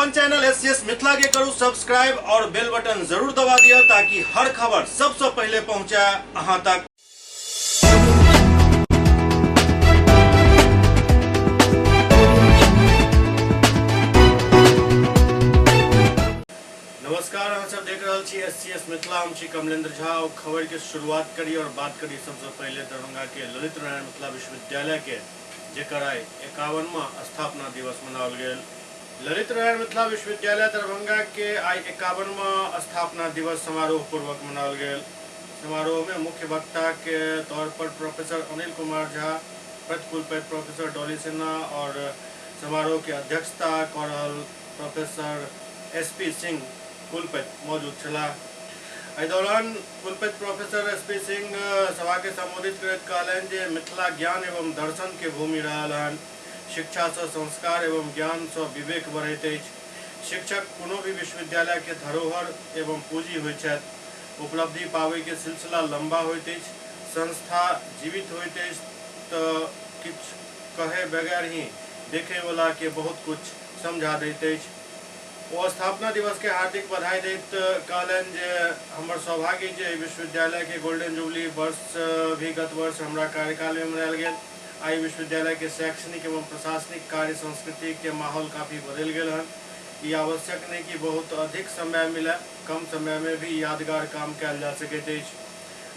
अपन channel SCS Mithila के करू सब्सक्राइब और बेल बटन जरूर दबा दिया ताकि हर खबर सबसे पहले पहुंचे अहां तक। नमस्कार, अहाँ सब देख रहल छी एससीएस मिथिला। हम छी कमलेंद्र झा और खबर के शुरुआत करी और बात करी सबसे पहले दरभंगा के ललित नारायण मिथिला विश्वविद्यालय के, जेकर आइ 51वां स्थापना दिवस मनाओल गेल। ललित नारायण मिथिला विश्वविद्यालय दरभंगा के आइ 51वां स्थापना दिवस समारोह पूर्वक मनाओल गेल। समारोह में मुख्य वक्ता के तौर पर प्रोफेसर अनिल कुमार झा, प्रतिकुलपति प्रोफेसर डॉली सिन्हा और समारोह के अध्यक्षता कऽ रहल प्रोफेसर एस पी सिंह कुलपति मौजूद छलाह। एहि दौरान कुलपति प्रोफेसर एस पी सिंह सभा के संबोधित करैत कहलनि जे मिथिला ज्ञान एवं दर्शन के भूमि रहल हन। शिक्षा सँ संस्कार एवं ज्ञान सँ विवेक बढ़ैत अछि। शिक्षक कोनो भी विश्वविद्यालय के धरोहर एवं पूंजी होइत छथि। उपलब्धि पाबै के सिलसिला लंबा होइत अछि। संस्था जीवित होइत अछि त किछु कहै बगैर ही देखै वाला के बहुत कुछ समझा दैत अछि। ओ स्थापना दिवस के हार्दिक बधाई दैत कहलनि जे हमर सौभाग्य जे एहि विश्वविद्यालय के गोल्डन जुबली वर्ष भी गत वर्ष हमरा कार्यकाल में मनायल गेल। आइ विश्वविद्यालय के शैक्षणिक एवं प्रशासनिक कार्य संस्कृति के माहौल काफी बदलि गेल हन। ई आवश्यक नहि कि बहुत अधिक समय मिले, कम समय में भी यादगार काम कयल जा सकैत अछि।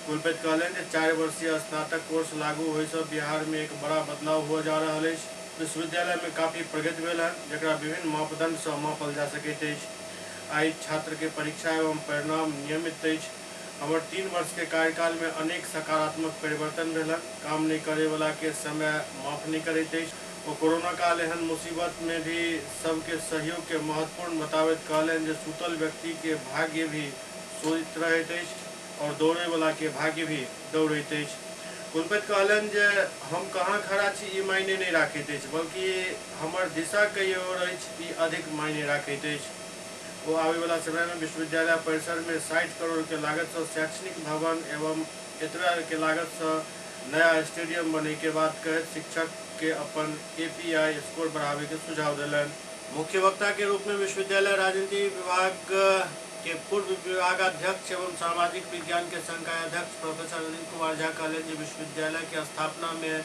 कुलपति कहलनि जे 4 वर्षीय स्नातक कोर्स लागू होय सँ बिहार में एक बड़ा बदलाव हुअ जा रहल अछि। विश्वविद्यालय में काफी प्रगति भेल हन, जकरा विभिन्न मापदंड सँ मापल जा सकैत अछि। आइ छात्र के परीक्षा एवं परिणाम नियमित अछि। हमर 3 वर्ष के कार्यकाल में अनेक सकारात्मक परिवर्तन भेल हन। काम नहि करे वाला के समय माफ नहि करैत अछि। ओ कोरोना काल एहन मुसीबत में भी सबके सहयोग के महत्वपूर्ण बताबैत कहलनि जे सुतल व्यक्ति के भाग्य भी सोइत रहैत अछि और दौड़े वाला के भाग्य भी दौड़ैत अछि। कुलपति कहलनि जे हम कहाँ खड़ा छी ई मायने नहि राखैत अछि, बल्कि हमर दिशा कई ओर अछि ई अधिक मायने राखैत अछि। ओ आबयवला समय में विश्वविद्यालय परिसर में 60 करोड़ के लागत सँ शैक्षणिक भवन एवं एतबा के लागत सँ नया स्टेडियम बनै के बात कहैत शिक्षक के अपन एपीआई स्कोर बढ़ावे के सुझाव देलनि। मुख्य वक्ता के रूप में विश्वविद्यालय राजनीति विभाग के पूर्व विभागाध्यक्ष एवं सामाजिक विज्ञान के संकायाध्यक्ष प्रोफेसर अनिल कुमार झा कहलनि जे विश्वविद्यालय के स्थापना में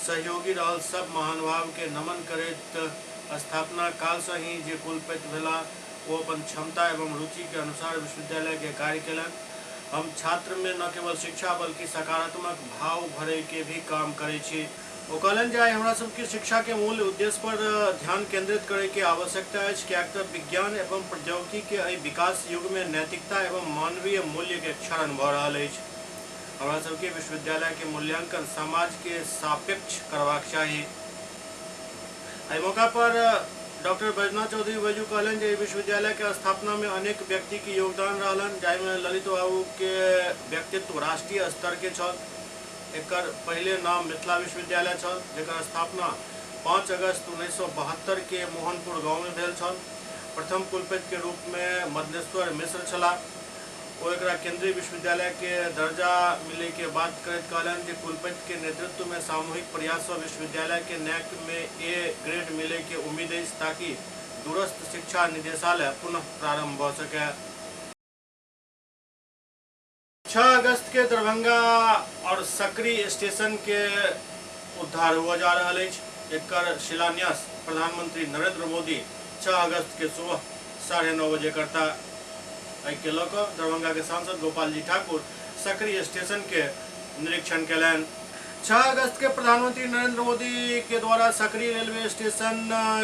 सहयोगी रहल सब महानुभाव के नमन करैत स्थापना काल सँ ही जे कुलपति भेला ओ अपन क्षमता एवं रुचि के अनुसार विश्वविद्यालय के कार्य केलनि। हम छात्र में न केवल शिक्षा बल्कि सकारात्मक भाव भरे के भी काम करै छी। ओ कहलनि जे आइ हमरा सबके शिक्षा के मूल उद्देश्य पर ध्यान केंद्रित करे के आवश्यकता अछि, किएक तऽ विज्ञान एवं प्रौद्योगिकी के एहि विकास युग में नैतिकता एवं मानवीय मूल्य के क्षरण भऽ रहल अछि। हमरा सबके विश्वविद्यालय के मूल्यांकन समाज के सापेक्ष करबाक चाही। एहि मौका पर डॉक्टर बैजनाथ चौधरी बैजू कहलनि जे एहि विश्वविद्यालय के स्थापना में अनेक व्यक्ति के योगदान रहलनि, जाहिमे ललित बाबू के व्यक्तित्व राष्ट्रीय स्तर के छल। एकर पहिले नाम मिथिला विश्वविद्यालय छल, जकर स्थापना 5 अगस्त 1972 के मोहनपुर गांव में भेल छल। प्रथम कुलपति के रूप में मदनेश्वर मिश्र छलाह। ओ एकरा केंद्रीय विश्वविद्यालय के दर्जा मिले के बात करैत कहलनि जे कुलपति के नेतृत्व में सामूहिक प्रयास सँ विश्वविद्यालय के नैक में ए ग्रेड मिले के उम्मीद अछि, ताकि दूरस्थ शिक्षा निदेशालय पुनः प्रारंभ भऽ सके। 6 अगस्त के दरभंगा और सकरी स्टेशन के उद्धार हुआ जा रहल अछि। एकर शिलान्यास प्रधानमंत्री नरेंद्र मोदी 6 अगस्त के सुबह 9:30 बजे करता। एहि के लऽ कऽ दरभंगा के सांसद गोपाल जी ठाकुर सकरी स्टेशन के निरीक्षण केलनि। 6 अगस्त के प्रधानमंत्री नरेंद्र मोदी के द्वारा सकरी रेलवे स्टेशन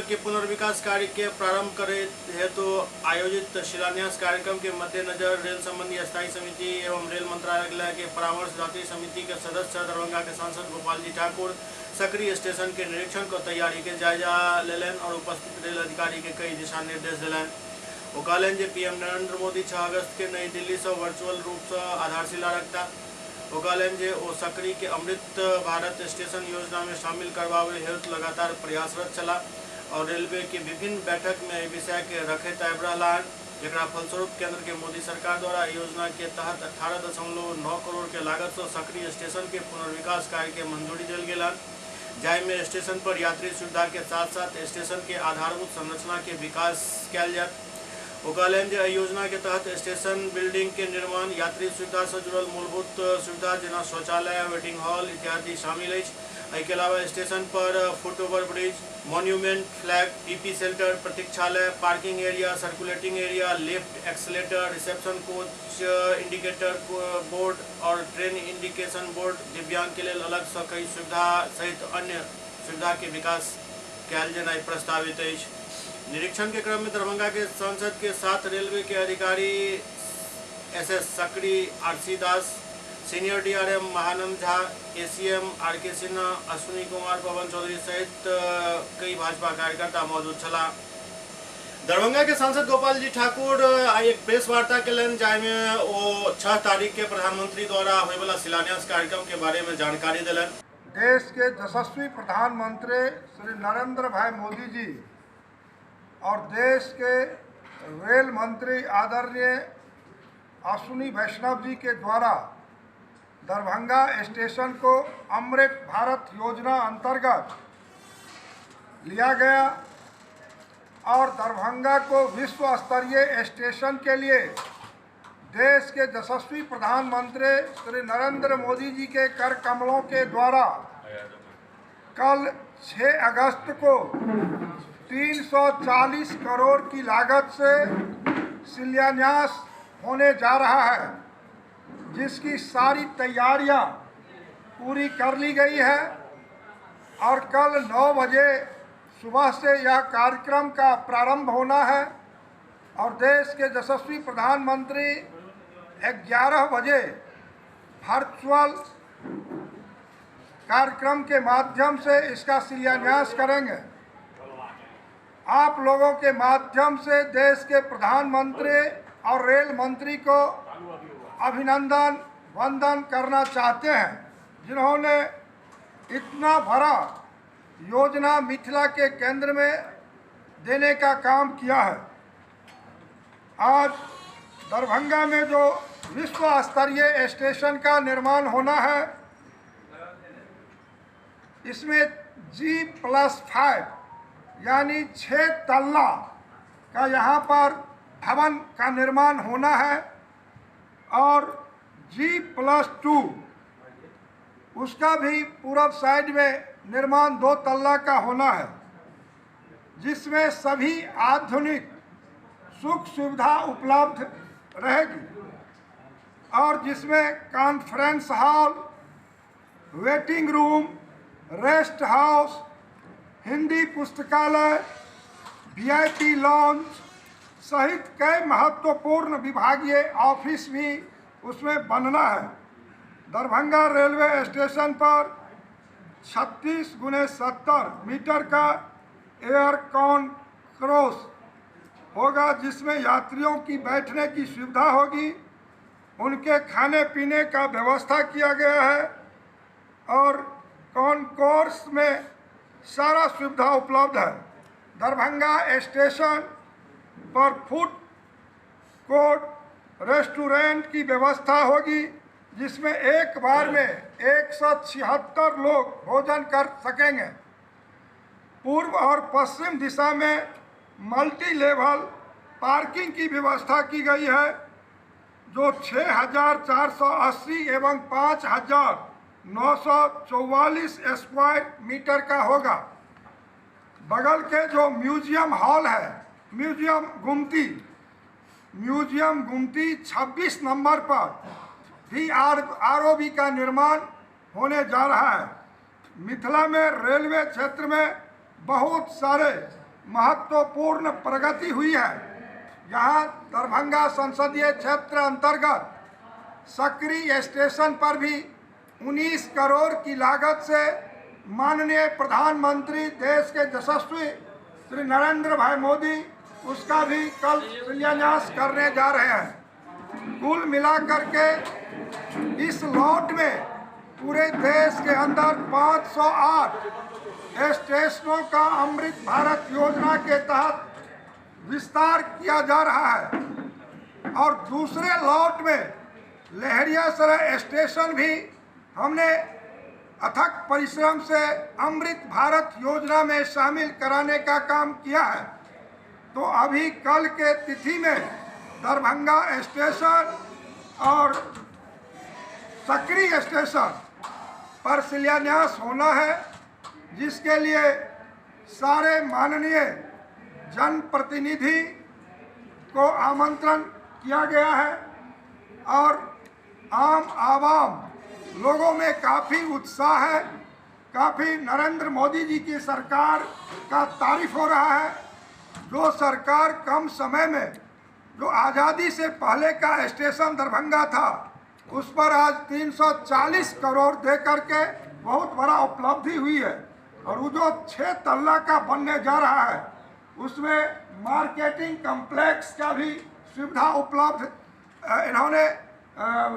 के पुनर्विकास कार्य के प्रारंभ करे हेतु आयोजित शिलान्यास कार्यक्रम के मद्देनजर रेल संबंधी स्थायी समिति एवं रेल मंत्रालय के परामर्शदात्री समिति के सदस्य दरभंगा के सांसद गोपाल जी ठाकुर सकरी स्टेशन के निरीक्षण क तैयारी के जायजा लेलनि और उपस्थित रेल अधिकारी के कई दिशा निर्देश देलनि। ओ कहलनि जे पीएम नरेंद्र मोदी 6 अगस्त के नई दिल्ली सँ वर्चुअल रूप सँ आधारशिला रखता। ओ कहलनि जे ओ सकरी के अमृत भारत स्टेशन योजना में शामिल करबाबै हेतु लगातार प्रयासरत छलाह और रेलवे के विभिन्न बैठक में एहि विषय के रखैत आबि रहला हन, जकरा फलस्वरूप केंद्र के मोदी सरकार द्वारा एहि योजना के तहत 18.9 करोड़ के लागत सँ सकरी स्टेशन के पुनर्विकास कार्य के मंजूरी देल गेल हन। जाहिमे स्टेशन पर यात्री सुविधा के साथ साथ स्टेशन के आधारभूत संरचना के विकास कयल जायत। ओ कहलनि जे एहि योजना के तहत स्टेशन बिल्डिंग के निर्माण, यात्री सुविधा से जुड़ल मूलभूत सुविधा जेना शौचालय, वेटिंग हॉल इत्यादि शामिल अछि। एहिके अलावा स्टेशन पर foot over bridge, monument, flag, TP shelter, प्रतीक्षालय, parking area, circulating area, lift, escalator, reception coach, indicator board और ट्रेन इंडिकेशन बोर्ड, दिव्यांग के लेल अलग सँ कई सुविधा सहित अन्य सुविधा के विकास कयल जेनाइ प्रस्तावित अछि। निरीक्षण के क्रम में दरभंगा के सांसद के साथ रेलवे के अधिकारी S S Sakri, R C Das, senior DRM Mahanand Jha, ACM R K Sinha, Ashwini Kumar, Pawan Chaudhary सहित कई भाजपा कार्यकर्ता मौजूद छलाह। दरभंगा के सांसद गोपाल जी ठाकुर आइ एक प्रेस वार्ता केलनि जाहिमे ओ 6 तारीख के प्रधानमंत्री द्वारा होयवला शिलान्यास कार्यक्रम के बारे में जानकारी देलनि। देश के यशस्वी प्रधानमंत्री श्री नरेंद्र भाई मोदी जी और देश के रेल मंत्री आदरणीय अश्विनी वैष्णव जी के द्वारा दरभंगा स्टेशन को अमृत भारत योजना अंतर्गत लिया गया और दरभंगा को विश्व स्तरीय स्टेशन के लिए देश के यशस्वी प्रधानमंत्री श्री नरेंद्र मोदी जी के कर कमलों के द्वारा कल 6 अगस्त को 340 करोड़ की लागत से शिलान्यास होने जा रहा है, जिसकी सारी तैयारियां पूरी कर ली गई है और कल 9 बजे सुबह से यह कार्यक्रम का प्रारंभ होना है और देश के यशस्वी प्रधानमंत्री 11 बजे वर्चुअल कार्यक्रम के माध्यम से इसका शिलान्यास करेंगे। आप लोगों के माध्यम से देश के प्रधानमंत्री और रेल मंत्री को अभिनंदन वंदन करना चाहते हैं, जिन्होंने इतना बड़ा योजना मिथिला के केंद्र में देने का काम किया है। आज दरभंगा में जो विश्व स्तरीय स्टेशन का निर्माण होना है, इसमें G+5 यानी 6 तल्ला का यहाँ पर भवन का निर्माण होना है और G+2 उसका भी पूरब साइड में निर्माण 2 तल्ला का होना है, जिसमें सभी आधुनिक सुख सुविधा उपलब्ध रहेगी और जिसमें conference hall, waiting room, rest house, Hindi पुस्तकालय, VIP lounge सहित कई महत्वपूर्ण विभागीय ऑफिस भी उसमें बनना है। दरभंगा रेलवे स्टेशन पर 36 × 70 मीटर का एयर कॉन्क्रोस होगा, जिसमें यात्रियों की बैठने की सुविधा होगी, उनके खाने पीने का व्यवस्था किया गया है और कॉन्कोर्स में सारा सुविधा उपलब्ध है। दरभंगा स्टेशन पर फूड कोर्ट, रेस्टोरेंट की व्यवस्था होगी, जिसमें एक बार में 176 लोग भोजन कर सकेंगे। पूर्व और पश्चिम दिशा में मल्टी लेवल पार्किंग की व्यवस्था की गई है, जो 6,480 एवं 5,944 स्क्वायर मीटर का होगा। बगल के जो म्यूजियम हॉल है, म्यूजियम गुमती 26 नंबर पर भी ROB का निर्माण होने जा रहा है। मिथिला में रेलवे क्षेत्र में बहुत सारे महत्वपूर्ण प्रगति हुई है। यहाँ दरभंगा संसदीय क्षेत्र अंतर्गत सकरी स्टेशन पर भी 19 करोड़ की लागत से माननीय प्रधानमंत्री देश के यशस्वी श्री नरेंद्र भाई मोदी उसका भी कल शिलान्यास करने जा रहे हैं। कुल मिलाकर के इस लॉट में पूरे देश के अंदर 508 स्टेशनों का अमृत भारत योजना के तहत विस्तार किया जा रहा है और दूसरे लॉट में लहरियासराय स्टेशन भी हमने अथक परिश्रम से अमृत भारत योजना में शामिल कराने का काम किया है। तो अभी कल के तिथि में दरभंगा स्टेशन और सकरी स्टेशन पर शिलान्यास होना है, जिसके लिए सारे माननीय जनप्रतिनिधि को आमंत्रण किया गया है और आम आवाम लोगों में काफ़ी उत्साह है, काफ़ी नरेंद्र मोदी जी की सरकार का तारीफ हो रहा है। जो सरकार कम समय में, जो आज़ादी से पहले का स्टेशन दरभंगा था, उस पर आज 340 करोड़ दे करके बहुत बड़ा उपलब्धि हुई है। और वो जो 6 तल्ला का बनने जा रहा है, उसमें मार्केटिंग कम्प्लेक्स का भी सुविधा उपलब्ध इन्होंने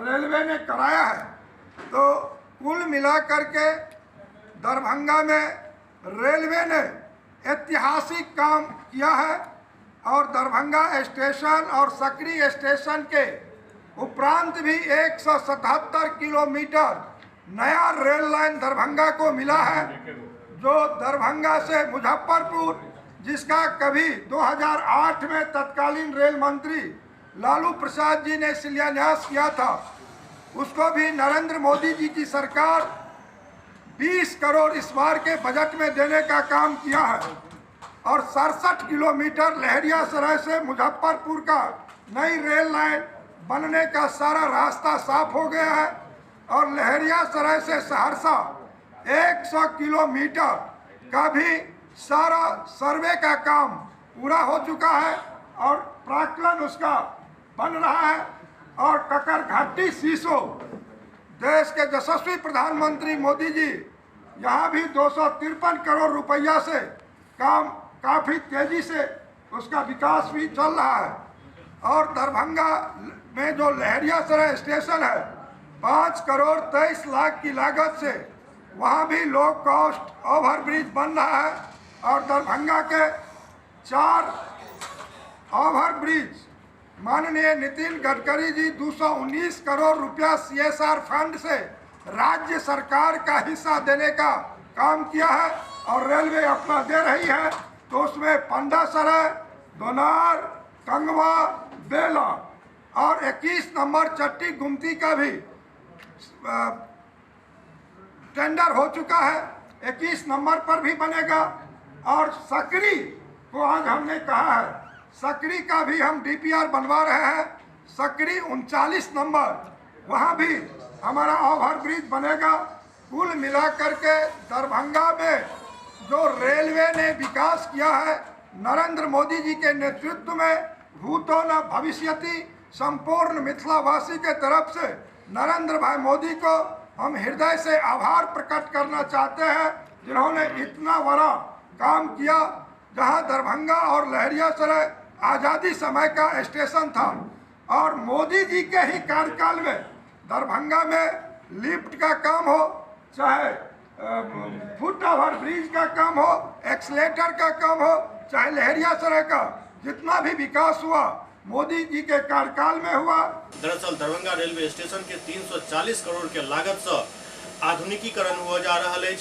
रेलवे ने कराया है। तो कुल मिला करके दरभंगा में रेलवे ने ऐतिहासिक काम किया है और दरभंगा स्टेशन और सकरी स्टेशन के उपरांत भी 177 किलोमीटर नया रेल लाइन दरभंगा को मिला है, जो दरभंगा से मुजफ्फरपुर, जिसका कभी 2008 में तत्कालीन रेल मंत्री लालू प्रसाद जी ने शिलान्यास किया था, उसको भी नरेंद्र मोदी जी की सरकार 20 करोड़ इस बार के बजट में देने का काम किया है। और 67 किलोमीटर लहरियासराय से मुजफ्फरपुर का नई रेल लाइन बनने का सारा रास्ता साफ हो गया है। और लहरियासराय से सहरसा 100 किलोमीटर का भी सारा सर्वे का काम पूरा हो चुका है और प्राकलन उसका बन रहा है। और ककरघाटी सीसो, देश के यशस्वी प्रधानमंत्री मोदी जी यहाँ भी 253 करोड़ रुपया से काम काफ़ी तेज़ी से उसका विकास भी चल रहा है। और दरभंगा में जो लहरियासराय स्टेशन है, 5 करोड़ 23 लाख की लागत से वहाँ भी लो कॉस्ट ओवरब्रिज बन रहा है। और दरभंगा के 4 ओवरब्रिज माननीय नितिन गडकरी जी 219 करोड़ रुपया CSR fund से राज्य सरकार का हिस्सा देने का काम किया है और रेलवे अपना दे रही है। तो उसमें पंडासराय, दोनार, कंगवा, बेला और 21 नंबर चट्टी गुमती का भी टेंडर हो चुका है, 21 नंबर पर भी बनेगा। और सकरी को आज हमने कहा है, सकरी का भी हम DPR बनवा रहे हैं। सकरी 39 नंबर, वहाँ भी हमारा ओवरब्रिज बनेगा। कुल मिला करके दरभंगा में जो रेलवे ने विकास किया है नरेंद्र मोदी जी के नेतृत्व में, भूतो न भविष्यति, संपूर्ण मिथिलावासी के तरफ से नरेंद्र भाई मोदी को हम हृदय से आभार प्रकट करना चाहते हैं, जिन्होंने इतना बड़ा काम किया। जहां दरभंगा और लहरियासराय आज़ादी समय का स्टेशन था और मोदी जी के ही कार्यकाल में दरभंगा में लिफ्ट का काम हो, चाहे फुट ओवर ब्रिज का काम हो, एक्सलेटर का काम हो, चाहे लहरियासराय का, जितना भी विकास हुआ मोदी जी के कार्यकाल में हुआ। दरअसल दरभंगा रेलवे स्टेशन के 340 करोड़ के लागत से आधुनिकीकरण हुआ जा रहा है,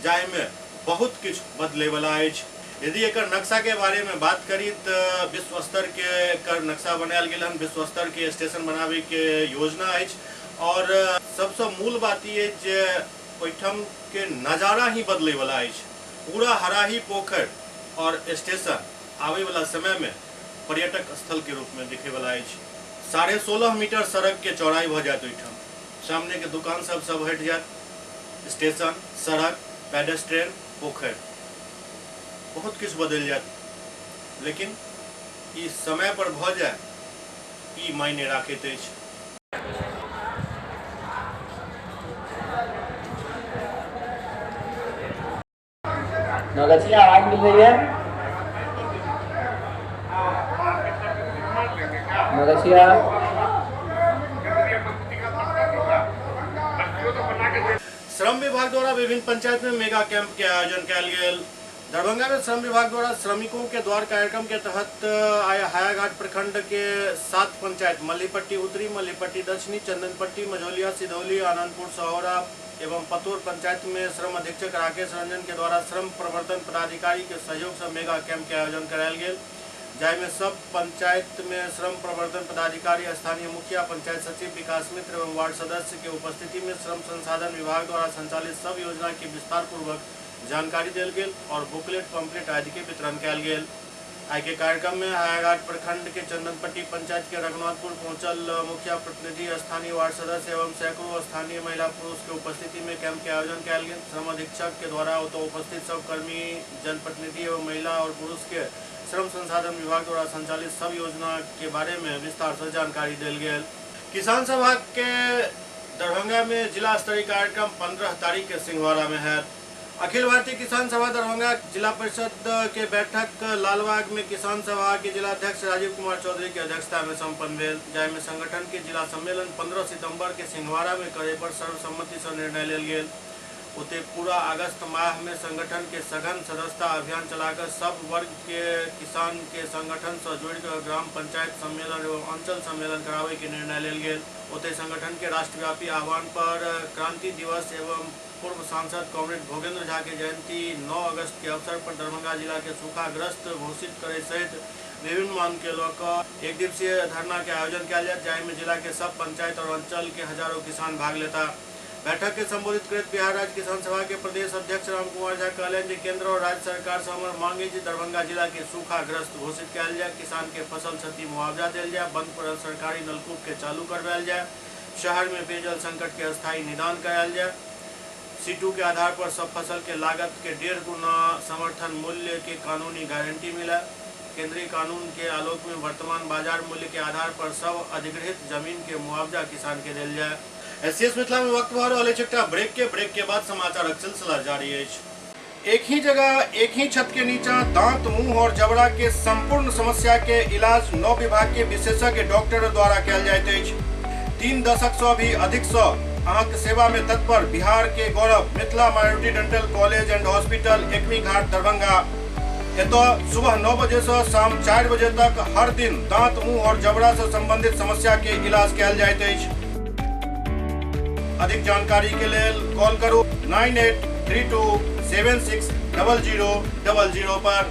जाहिमे बहुत किछु बदले वाला अछि। यदि एकर नक्शा के बारे में बात करी तो विश्व स्तर के एकर नक्शा बनायल गेल हन, विश्व स्तर के स्टेशन बनावे के योजना अछि। और सबसे मूल बात ई अछि जे ओहिठाम के नज़ारा ही बदले वाला अछि। पूरा हराही पोखर और स्टेशन आवे वाला समय में पर्यटक स्थल के रूप में दिखे वाला अछि। 16.5 मीटर सड़क के चौड़ाई भ जायत, ओहिठाम सामने के दुकान सब सब हटि जायत, स्टेशन, सड़क, पेडेस्ट्रियन, पोखर, बहुत किछु बदलि जायत। लेकिन ई समय पर भ जाए ई मायने राखैत अछि। नौगछिया आवाज मिल रही है? नौगछिया श्रम विभाग द्वारा विभिन्न पंचायत में मेगा कैंप के आयोजन कयल गेल। दरभंगा में श्रम विभाग द्वारा श्रमिकों के द्वार कार्यक्रम के तहत आय हायाघाट प्रखंड के 7 पंचायत मल्लीपट्टी उत्तरी, मल्लीपट्टी दक्षिणी, चंदनपट्टी, मझौलिया, सिधौली, आनंदपुर सहोरा एवं पतोर पंचायत में श्रम अधीक्षक राकेश रंजन के द्वारा श्रम प्रवर्तन पदाधिकारी के सहयोग से मेगा कैंप के आयोजन करायल गेल, जाहिमे सब पंचायत में श्रम प्रवर्तन पदाधिकारी, स्थानीय मुखिया, पंचायत सचिव, विकास मित्र एवं वार्ड सदस्य के उपस्थिति में श्रम संसाधन विभाग द्वारा संचालित सब योजना के विस्तार पूर्वक जानकारी देल गेल और बुकलेट, पंपलेट आदि के वितरण कयल गेल। आइ के कार्यक्रम में हायाघाट प्रखंड के चंदनपट्टी पंचायत के रघुनाथपुर पहुंचल मुखिया प्रतिनिधि, स्थानीय वार्ड सदस्य एवं सैकड़ों स्थानीय महिला पुरुष के उपस्थिति में कैंप के आयोजन कयल गेल। श्रम अधीक्षक के द्वारा ओतऽ उपस्थित सब कर्मी, जनप्रतिनिधि एवं महिला और पुरुष के श्रम संसाधन विभाग द्वारा संचालित सब योजना के बारे में विस्तार से जानकारी देल गेल। किसान सभा के दरभंगा में जिला स्तरीय कार्यक्रम 15 तारीख के सिंहवाड़ा में है। अखिल भारतीय किसान सभा दरभंगा जिला परिषद के बैठक लालबाग में किसान सभा के जिलाध्यक्ष राजीव कुमार चौधरी के अध्यक्षता में संपन्न भेल, जाहिमे संगठन के जिला सम्मेलन 15 सितंबर के सिंहवाड़ा में करे पर सर्वसम्मति से निर्णय लेल गेल। ओते पूरा अगस्त माह में संगठन के सघन सदस्यता अभियान चलाकर सब वर्ग के किसान के संगठन से जोड़िकर ग्राम पंचायत सम्मेलन एवं अंचल सम्मेलन करावे के निर्णय लेल गेल। ओते संगठन के राष्ट्रव्यापी आह्वान पर क्रांति दिवस एवं पूर्व सांसद कॉमरेड भोगेंद्र झा के जयंती 9 अगस्त के अवसर पर दरभंगा जिला के सूखाग्रस्त घोषित करे सहित विभिन्न मांग के लऽ कऽ एक दिवसीय धरना के आयोजन कयल जायत, जाहिमे जिला के सब पंचायत और अंचल के हजारों किसान भाग लेता। बैठक के संबोधित करैत बिहार राज्य किसान सभा के प्रदेश अध्यक्ष राम कुमार झा कहलनि जे केंद्र और राज्य सरकार से हमर मांग अछि जे दरभंगा जिला के सूखाग्रस्त घोषित कयल जाय, किसान के फसल क्षति मुआवजा देल जाय, बंद पड़ल सरकारी नलकूप के चालू करवायल जाय, शहर में पेयजल संकट के अस्थायी निदान करायल जाय, C2 के आधार पर सब फसल के लागत के 1.5 गुना समर्थन मूल्य के कानूनी गारंटी मिले, केंद्रीय कानून के आलोक में वर्तमान बाजार मूल्य के आधार पर सब अधिग्रहित जमीन के मुआवजा किसान के देल जाय। एससीएस मिथिला में वक्त भऽ रहल अछि एकटा ब्रेक के, ब्रेक के बाद समाचारक सिलसिला जारी अछि। एक ही जगह एक ही छत के नीचा दांत, मुंह और जबड़ा के संपूर्ण समस्या के इलाज 9 विभाग के विशेषज्ञ डॉक्टर द्वारा कयल जाइत अछि। 3 दशक से भी अधिक से अहाँके सेवा में तत्पर बिहार के गौरव Mithila minority dental college and hospital, Ekmi Ghat, Darbhanga. एतऽ सुबह 9 बजे से शाम 4 बजे तक हर दिन दांत, मुंह और जबड़ा से संबंधित समस्या के इलाज कयल जाइत अछि। अधिक जानकारी के लेल कॉल करू 983276 0000 पर।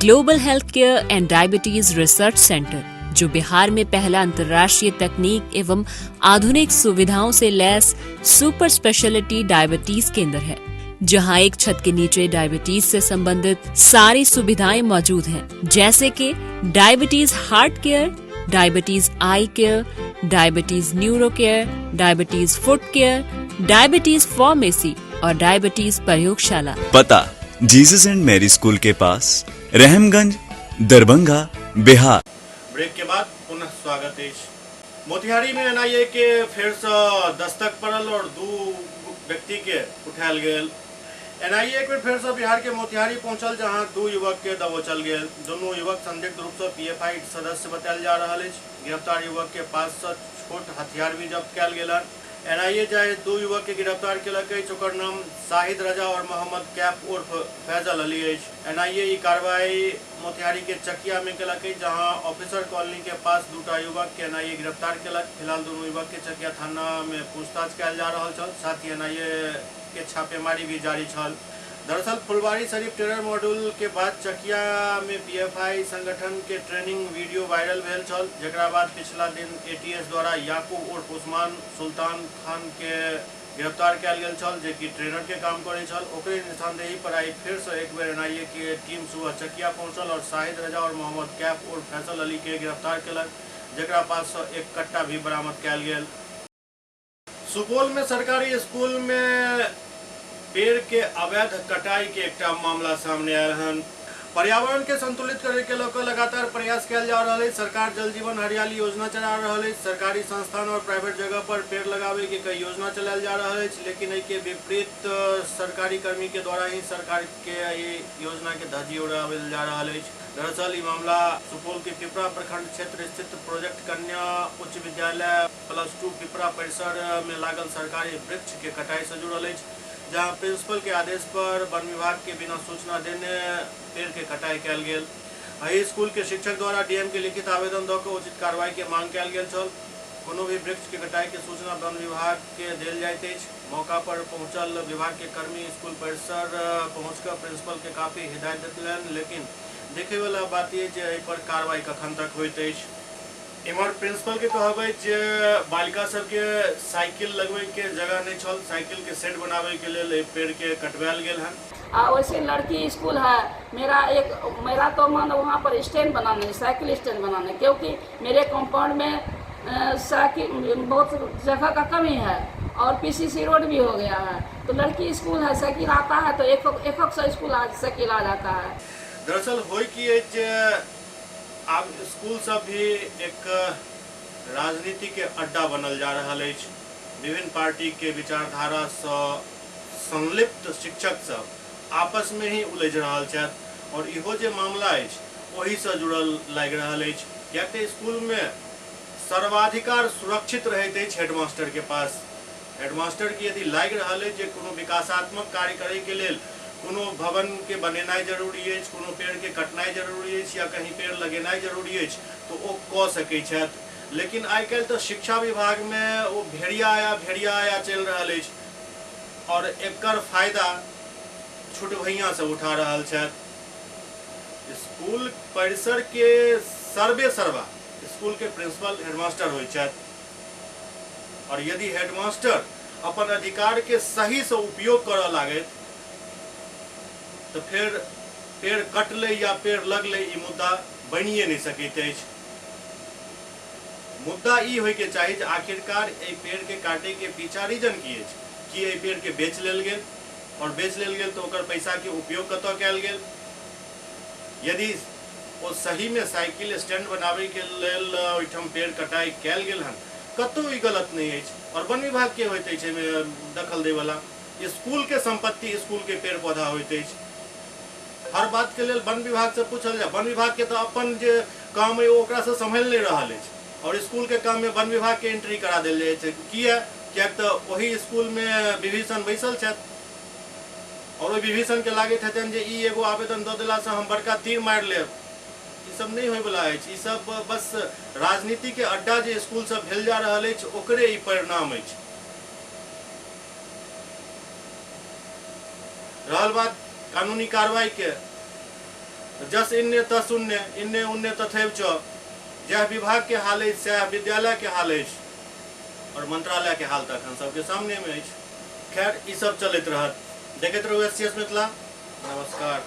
Global health care and diabetes research centre, जो बिहार में पहला अंतर्राष्ट्रीय तकनीक एवं आधुनिक सुविधाओं से लैस सुपर स्पेशलिटी डायबिटीज केंद्र है, जहां एक छत के नीचे डायबिटीज से संबंधित सारी सुविधाएं मौजूद हैं, जैसे कि diabetes heart care, diabetes eye care, diabetes neuro care, diabetes foot care, diabetes pharmacy और डायबिटीज प्रयोगशाला। पता जीसस एंड मैरी स्कूल के पास, रहमगंज, दरभंगा, बिहार। ब्रेक के बाद पुनः स्वागत अछि। मोतिहारी में एनआईए के फेर से दस्तक पड़ल और 2 व्यक्ति के उठायल गेल। एनआईए एक बेर फेर से बिहार के मोतिहारी पहुंचल, जहां 2 युवक के दबोचल गेल। दोनों युवक संदिग्ध रूप से पीएफआई सदस्य बतायल जा रहल अछि। गिरफ्तार युवक के पास से छोट हथियार भी जब्त कयल गेल। एनआईए जाहि 2 युवक के गिरफ्तार केलक अछि ओकर नाम शाहिद रजा और मोहम्मद कैफ उर्फ फैजल अली अछि। एनआईए ई कार्रवाई मोतिहारी के चकिया में केलक अछि, जहां ऑफिसर कॉलोनी के पास 2 युवक के एनआईए गिरफ्तार केलक। फिलहाल दोनों युवक के चकिया थाना में पूछताछ कयल जा रहल छल, साथ ही एनआईए के छापेमारी भी जारी छल। दरअसल फुलवारी शरीफ टेरर मॉड्यूल के बाद चकिया में पीएफआई संगठन के ट्रेनिंग वीडियो वायरल भेल छल, जकरा बाद पिछला दिन एटीएस द्वारा याकूब उर्फ उस्मान सुल्तान खान के गिरफ्तार कयल गेल छल, जे कि ट्रेनर के काम करे छल। ओकरे निशानदेही पर आई फिर से एक बेर एनआईए के टीम सुबह चकिया पहुंचल और शाहिद रजा और मोहम्मद कैफ उर्फ फैसल अली के गिरफ्तार केलक, जकरा पास से एक कट्टा भी बरामद कयल गेल। सुपौल में सरकारी स्कूल में पेड़ के अवैध कटाई के एकटा मामला सामने आयल हन। पर्यावरण के संतुलित करे के लऽ कऽ लगातार प्रयास कयल जा रहल अछि। सरकार जल जीवन हरियाली योजना चला रहल अछि। सरकारी संस्थान और प्राइवेट जगह पर पेड़ लगावे के कई योजना चलायल जा रहल अछि, लेकिन एहि के विपरीत सरकारी कर्मी के द्वारा ही सरकार के एहि योजना के धज्जी उड़ावल जा रहल अछि। दरअसल ई मामला सुपौल के पिपरा प्रखंड क्षेत्र स्थित प्रोजेक्ट कन्या उच्च विद्यालय +2 पिपरा परिसर में लागल सरकारी वृक्ष के कटाई से जुड़ल अछि, जहां प्रिंसिपल के आदेश पर वन विभाग के बिना सूचना देने पेड़ के कटाई कयल गेल। एहि स्कूल के शिक्षक द्वारा डीएम के लिखित आवेदन दऽ कऽ उचित कार्रवाई के मांग कयल गेल छल। कोनो भी वृक्ष के कटाई के सूचना वन विभाग के देल जाइत अछि। मौका पर पहुंचल विभाग के कर्मी स्कूल परिसर पहुंच कऽ प्रिंसिपल के काफी हिदायत देलनि, लेकिन देखै वाला बात ई जे एहि पर कार्रवाई कखन तक होइत अछि। इम्हर प्रिंसिपल के कहब अछि जे बालिका सबके साइकिल लगबै के जगह नहि छल, साइकिल के शेड बनाबै के लेल एहि पेड़ के कटवायल गेल हन। आ वैसे लड़की स्कूल है, मेरा एक मेरा तो मन वहाँ पर स्टैंड बनाने, साइकिल स्टैंड बनाने, क्योंकि मेरे कंपाउंड में साइकिल बहुत जगह का कमी है और पीसीसी रोड भी हो गया है, तो लड़की स्कूल है, साइकिल आता है तो एक एक सौ स्कूल साइकिल आ जाता है। दरअसल होय की अछि जे आब स्कूल सब भी एक राजनीति के अड्डा बनल जा रहल अछि। विभिन्न पार्टी के विचारधारा सँ संलिप्त शिक्षक सब आपस में ही उलझि रहल छथि और इहो जे मामला अछि ओही सँ जुड़ल लागि रहल अछि, किएक तऽ स्कूल में सर्वाधिकार सुरक्षित रहैत अछि हेडमास्टर के पास। हेडमास्टर के यदि लागि रहल अछि जे कोनो विकासात्मक कार्य करय के लेल कोनो भवन के बनेनाइ जरूरी अछि, कोनो पेड़ के कटनाइ जरूरी अछि या कहीं पेड़ लगेनाइ जरूरी अछि, तऽ ओ कऽ सकै छथि। लेकिन आइ काल्हि तऽ शिक्षा विभाग में ओ भेड़िया आया भेड़िया आया चलि रहल अछि और एकर फायदा छुटभैया सब उठा रहल छथि। स्कूल परिसर के सर्वे सर्वा स्कूल के प्रिंसिपल हेडमास्टर होइ छथि और यदि हेडमास्टर अपन अधिकार के सही से उपयोग करऽ लागथि तऽ फेर पेड़ कटलै या पेड़ लगलै ई मुद्दा बनिए नहि सकैत अछि। मुद्दा ई होइके चाही जे आखिरकार एहि पेड़के काटैके पीछा रीजन की अछि। की एहि पेड़के बेच लेल गेल और बेच लेल गेल तऽ ओकर पैसाके उपयोग कतऽ कयल गेल? यदि ओ सहीमे साइकिल स्टैंड बनाबैके लेल ओहिठाम पेड़ कटाइ कयल गेल हन, कतहु ई गलत नहि अछि। और वन विभाग के होइत अछि एहिमे दखल दैवला? स्कूलके सम्पत्ति स्कूलके पेड़ पौधा होइत अछि। हर बात के लेल वन विभाग से पूछल जाय, वन विभाग के तऽ अपन जे काम अइ ओ ओकरा से सम्हलि नहि रहल अछि और स्कूल के काम में वन विभाग के एंट्री करा देल जाइ छै। किया? किएक तऽ ओहि स्कूल में विभीषण बैसल छथि और ओहि विभीषण के लागैत हेतनि जे ई एगो आवेदन दऽ देला से हम बड़का तीर मारि लेब। ई सब नहि होइवला अछि। ई सब बस राजनीति के अड्डा जे स्कूल सब भेल जा रहल अछि ओकरे ई परिणाम अछि। रहल बात कानूनी कार्रवाई के, जस इन्ने तस उन्ने, इन्ने उन्ने तथैव च, जएह विभाग के हाल अछि सएह विद्यालय के हाल अछि और मंत्रालय के हाल तऽ अखन सबके सामने में अछि। खैर ई सब चलैत रहत। देखैत रहू एस सी एस मिथिला। नमस्कार।